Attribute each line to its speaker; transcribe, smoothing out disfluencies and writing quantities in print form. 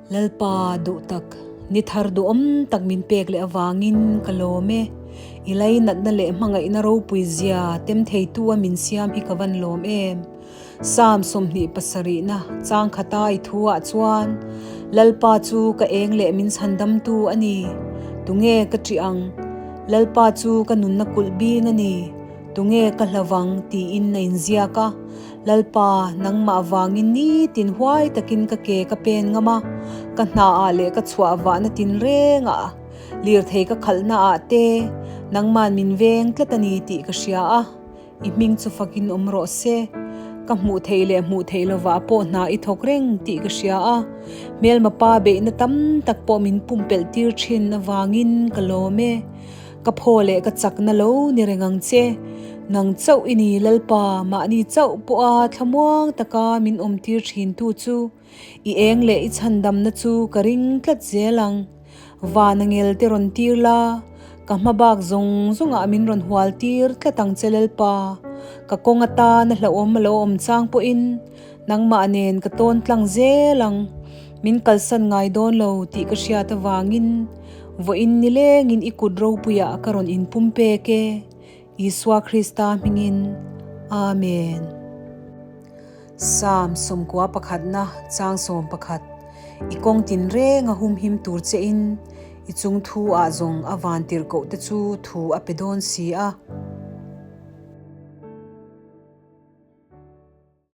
Speaker 1: Lalpa duh tak, ni thar duhawm tak min pek leh avangin ka lawm e. I lainatna leh hmangaihna ropui zia tem theitu a min siam hi ka van lawm em. Psalm 27na chang khata i thu ah chuan, Lalpa chu ka eng leh min chhandamtu a ni, tunge ka ṭih ang? Lalpa chu ka nunna kulh bing a ni, tunge ka hlavang? tiin a inziak a. Lalpa, nangmah vangin nitin huai takin ka ke ka pen ngam a, ka hna ah leh ka chhuah vahna tinreng ah, lirthei ka khalhna ah te, nangman min veng tlat a ni tih ka hria a. I hming chu fakin awm rawh se. Ka hmuh theih leh hmuh theih lovah pawh hna i thawk reng tih ka hria a, hmelma pa beihna tam tak pawh min pumpelh tir thin avangin ka lawm e. Ka phaw leh ka chakna lo ni reng ang che. Nang chauh i ni Lalpa, mahni chauh pawha thlamuang taka min awm tir thin tu chu. I eng leh i chhandamna chu ka ring tlat zel ang. Van a ngel te rawn tir la, ka hma bak zawng zawngah min rawn hual tir tlat ang che Lalpa. Ka kawng atana hlauhawm a lo awm chang pawhin nangmah nen ka tawn tlang zel ang. Min kalsan ngai dawn lo tih ka hriat avangin vawiin nilengin i kut ropuiah ka rawn inpum pek e. Isua Krista hmingin. Amen. Psalm 91 pakhatna chang 11, I kawng tinreng a humhim tur che in, i chung thu ah zawng a van tirhkoh te chu thu a pe dawn si a.